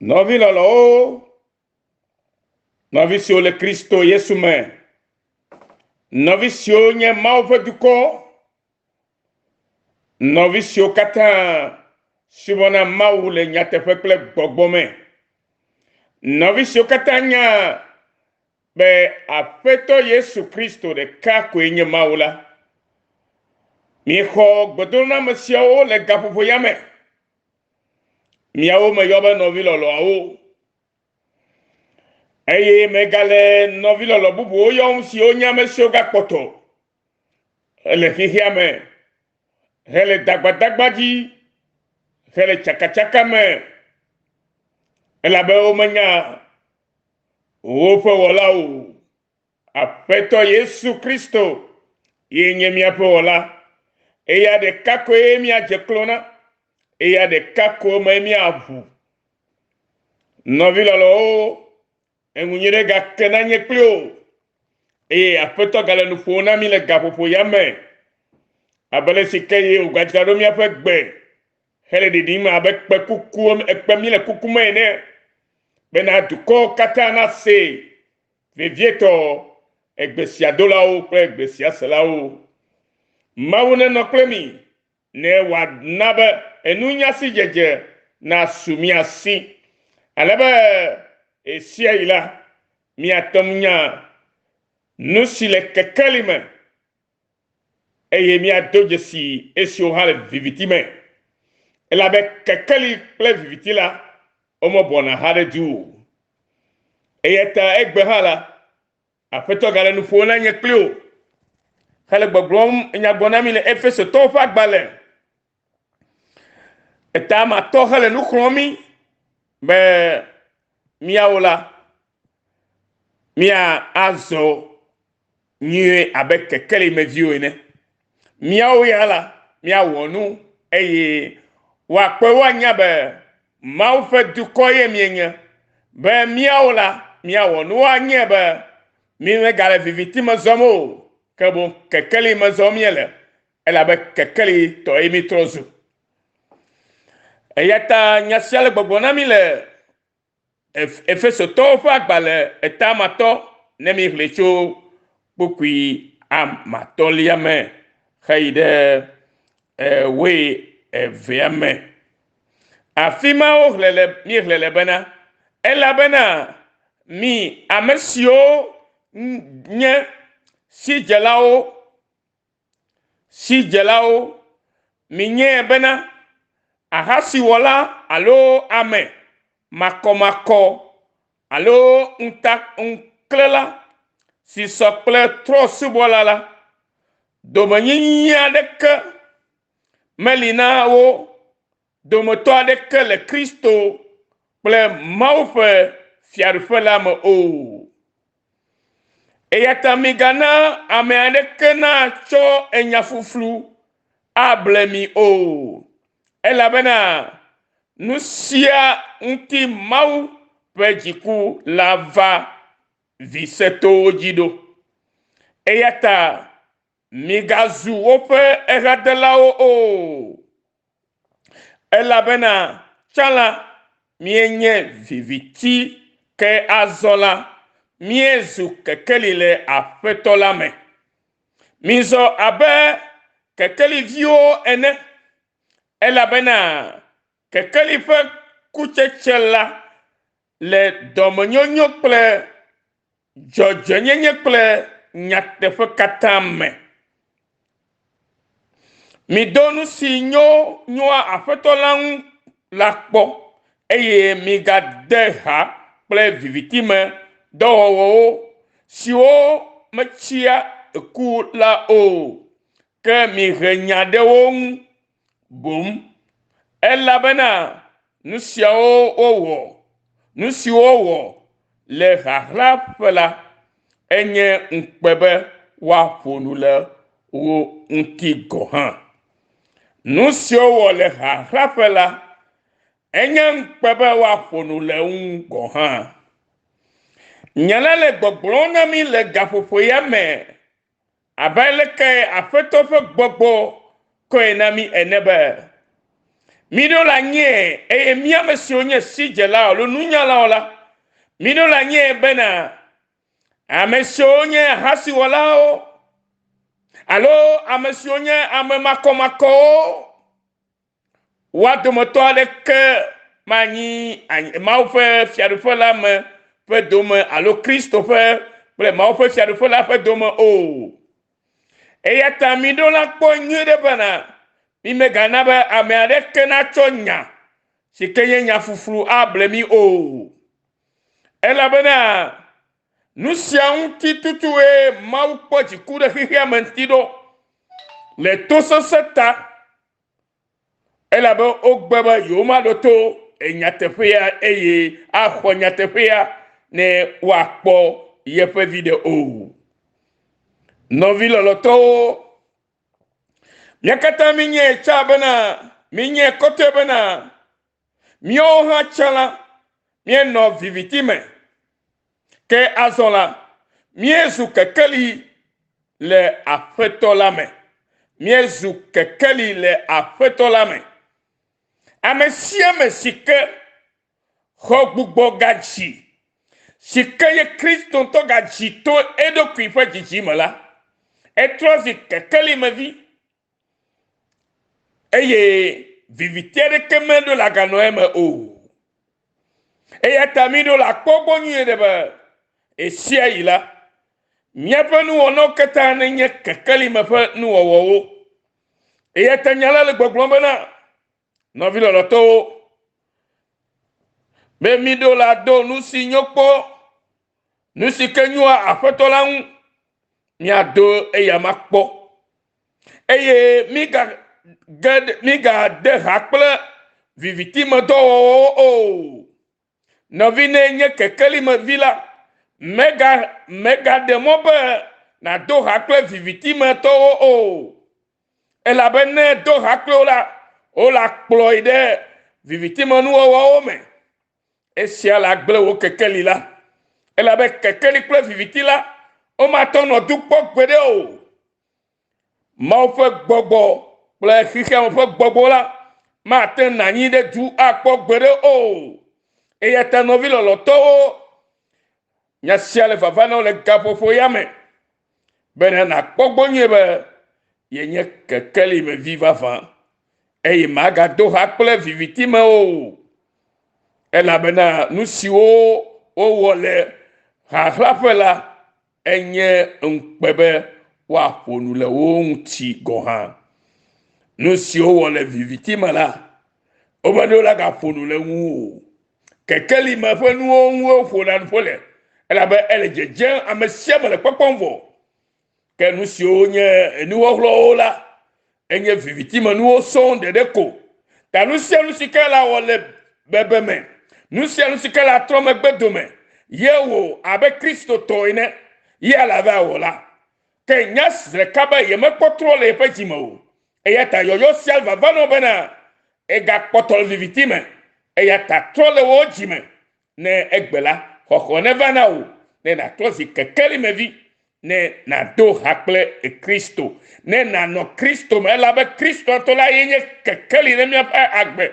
Nɔvi lɔlɔ̃wo, nɔvi siwo le Kristo Yesu me, nɔvi siwo nye Mawu ƒe dukɔ, nɔvi siwo katã subɔna Mawu le nyateƒe kple gbɔgbɔ me, nɔvi siwo katã nya be Aƒetɔ Yesu Kristo ɖeka koe nye Mawu la. Miexɔ gbedoname siawo le gaƒoƒo ya me. Miawo meyɔ be nɔvi lɔlɔ̃awo. Eye megale nɔvi lɔlɔ̃ bubuwo yɔm siwo nye ame siwo gakpɔtɔ le xexea me hele dagbadagba dzi hele tsakatsaka me elabe womenya woƒe wɔla o. Aƒetɔ Yesu Kristo ye nye míaƒe wɔla. Eya ɖeka koe míadze klo na. Eya ɖeka koe me míaʋu. Nɔvi lɔlɔ̃wo, eŋu nyui ɖe gake na nye kpli o. Eye Aƒetɔ gale nu ƒom na mí le gaƒoƒo ya me. Abe le si ke ye wògadzra ɖo míaƒe gbe hele ɖiɖim abe kpe kuku ekpe míle kuku me ene bena dukɔwo katã nasee vevietɔ egbe sia dolawo kple egbe sia selawo. Mawu nenɔ kple mi ne wòana be enunya si dzedze nasu mia si, ale be ɣesiaɣi la, miate ŋu nya nu si le kekeli me eye míado dzesi esiwo hã le viviti me. Elabe kekeli kple viviti la, womebɔna haɖe du o. Eya ta egbe hã la, Aƒetɔ gale nu ƒom na nye kpli wò hele gbɔgblɔm nya gblɔm na mi le Efesotɔwo ƒe agbalẽ eta matɔ hele nu xlɔ̃m mi be míawo la mía azɔ nyuie abe kekeli me viwo ene. Míawo ya la míawɔ nu eye woakpɔe woanya be Mawu ƒe dukɔ ye míenye, be míawo la míawɔ nu woanye be mímegale viviti me zɔm o, ke boŋ kekeli me zɔm míele, elabe kekeli tɔe mítrɔ zu. Eya ta nya sia le gbɔgblɔ na mí le Efesotɔwo ƒe agbalẽ etamatɔ ne míexlẽe tso kpukpui amatɔ̃lia me heyi ɖe wuievea me. Afi ma woxlẽ le míexlẽ le bena, elabena mi ame siwo nye sidzelawo Sidzelawo, minyae bena ahasiwɔla alo ame makɔmakɔ alo ŋuta ŋuklẽla si sɔ kple trɔ̃subɔla la, domenyinyi aɖeke meli na wo dometɔ aɖeke le Kristo kple Mawu ƒe Fiaɖuƒe la me o. Eya ta migana ame aɖeke natsɔ enya fuflu able mi o, elabena nu sia ŋuti Mawu ƒe dziku la va vi sẽtowo dzi ɖo. Eya ta Migazu woƒe ehadelawo o, elabena tsã la, míenye viviti, ke azɔ la, míezu kekeli le Aƒetɔ la me. Mizɔ abe kekeliviwo ene, elabena kekeli ƒe kutsetse la le dɔmenyonyo kple dzɔdzɔenyenye kple nyateƒe katã me. Mido nu si nyo nyoa Aƒetɔ la ŋu la kpɔ, eye migade ha kple viviti me dɔwɔwɔwo siwo metsia ku la o, ke mihe nya ɖe wo ŋu boŋ, elabena nu siawo wowɔ, nu siwo wowɔ le ɣaɣlaƒe la, enye ŋukpe be woaƒo nu le wo ŋuti gɔ̃ hã. Nu siwo wowɔ le ɣaɣlaƒe la, enye ŋukpe be woaƒo nu le eŋu gɔ̃ hã. Nya la le gbɔgblɔm na mí le gaƒoƒo ya me Abe aleke Aƒetɔ ƒe gbɔgbɔ kɔe na mí ene be, Miɖo la nyee eye mí ame siwo nye sidzelawo alo nunyalawo la, miɖo la nyee bena ame siwo nye ahasiwɔlawo alo ame siwo nye ame makɔmakɔwo, woa dometɔ aɖeke manyi Mawu ƒe fiaɖuƒe la me ƒe dome alo Kristo ƒe kple Mawu ƒe fiaɖuƒe la ƒe dome o. Eya ta miɖo la kpɔ nyuie ɖe bena mimegana be ame aɖeke natsɔ nya si ke nye nya fuflu able mi o. Elabena nu sia ŋuti tutue Mawu kpɔ dziku ɖe xexea me ŋuti ɖo le tosesẽ ta elabe wogbe be yewomaɖo to nyateƒea eye axɔ nyateƒea ne woakpɔ yeƒe viɖe o. Nɔvi lɔlɔ̃tɔwo, mía katã míenyae tsã bena, míenyae kɔtɔe bena, míawo hã tsã la, míenɔ viviti me, ke azɔ la, míezu kekeli le Aƒetɔ la me. Míezu kekeli le Aƒetɔ la me. Ame sia ame si ke xɔ gbugbɔgadzi si ke ye Kristo ŋutɔ gadzi to eɖokui ƒe dzidzi me la, etrɔ zi kekeli me vi eye viviti aɖeke meɖo le aganɔ eme o. Eya ta míɖo le akpɔ gbɔ nyuie ɖe be ɣesiaɣi la, míaƒe nuwɔnawo katã nenye kekeli me ƒe nuwɔwɔwo. Eya ta nya la le gbɔgblɔm bena, nɔvi lɔlɔ̃tɔwo, be míɖo la do nu si nyo kpɔ, nu si ke nyoa Aƒetɔ la ŋu, míado eya ma kpɔ. Eye mígage mígade ha kple vivitimedɔwɔwɔwo o. Nɔvi ne nye kekelimevi la, mega megaɖe mɔ be nàdo ha kple vivitimetɔwo o. Elabe ne èdo ha kple wo la, wola kplɔe ɖe vivitimenuwɔwɔwo me. Esia la gblẽ wò kekeli la. Elabe kekeli kple viviti la, womatɔ nɔ du kpɔ gbeɖe o. Mawu ƒe gbɔgbɔ kple xexeame ƒe gbɔgbɔ la mate ŋu anyi ɖe du akpɔ gbeɖe o. Eya ta nɔvi lɔlɔ̃tɔwo, nya sia le vava na wò le gaƒoƒo ya me bena nàkpɔ gbɔ nyuie be yenye kekeli me vi vavã eye màgado ha kple viviti me o. Elabena nu siwo wowɔ le xaxlaƒe la Enye ŋukpe be woaƒo nu le wo ŋuti gɔ̃ hã. Nu si wowɔ le viviti me la, womeɖo la gaƒo nu le ŋu o. Kekeli me ƒe nuwo ŋu woƒona nu ƒo le elabe ele dzedzem ame sia ame le kpɔkpɔm vɔ. Ke nu siwo nye enuxɔxlɔ̃wo la, enye viviti me nuwo sɔŋ ɖeɖe ko. Ta nu sia nu si ke la wɔ le bebeme, nu sia nu si ke la trɔ megbe dome, ye wò abe Kristotɔ ene ye ala va wɔ la. Ke nya zi ɖeka be yemekpɔ trɔ le yeƒe dzi me o. Eya ta yɔyɔ sia vava nɔ bena egakpɔtɔ le viviti me. Eya ta trɔ le wò dzi me Ne egbe la, xɔxɔ neva na wò, ne nàtrɔ zi kekeli me vi, ne nàdo ha kple Kristo, ne nànɔ Kristo me, elabe Kristo ŋutɔ la ye nye kekeli ne míaƒe agbe.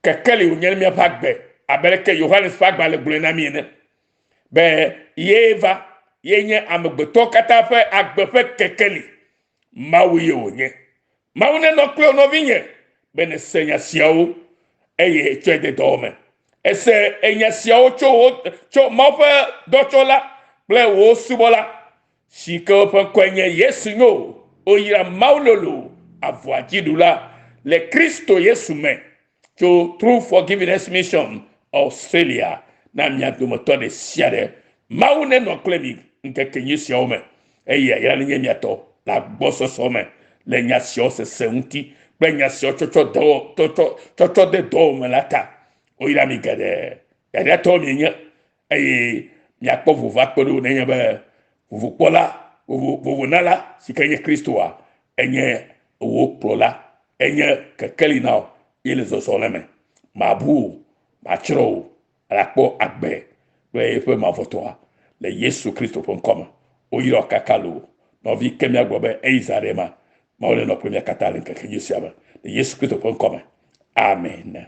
Kekeli wònye ne míaƒe agbe, abe leke Yohanes ƒe agbalẽ gblɔe na mí ene, be ye va, ye nye amegbetɔ katã ƒe agbe ƒe kekeli. Mawu ye wònye. Mawu nenɔ kple wò nɔvinye be nèse nya siawo eye tsɔe de dɔwɔ me. Èse nya siawo tso wò tso Mawu ƒe dɔtsɔla kple wò subɔla si ke woƒe ŋkɔe nye Yesu nyo. Woyra Mawu lolo avɔa dziɖula le Kristo Yesu me tso True Forgiveness Mission Australia na mia dometɔ ɖe sia ɖe. Mawu nenɔ kple mi ŋkeke nyui siawo me eye yayra nenye mia tɔ le agbɔsɔsɔ me le nya siawo sese ŋuti kple nya siawo tsɔtsɔ dɔwɔ tsɔtsɔ tsɔtsɔ de dɔwɔ me la ta. Woyra mi geɖe. Yayratɔwo mienye eye miakpɔ vovo akpe ɖo nenye be vovokpɔla vovo vovonala si ke nye Kristoa enye wò kplɔla, enye kekeli na wò ye le zɔzɔ le eme. Mabu o, matsrɔ̃ o, akpɔ agbe kple eƒe mavɔtɔa le Yesu Kristo ƒe ŋkɔ me. Woyrɔ kaka loo. Nɔvi ke míagblɔ be eyi zã ɖe ma. Mawu nenɔ kple mia katã le ŋkeke nyui sia me le Yesu Kristo ƒe ŋkɔ me. Amen.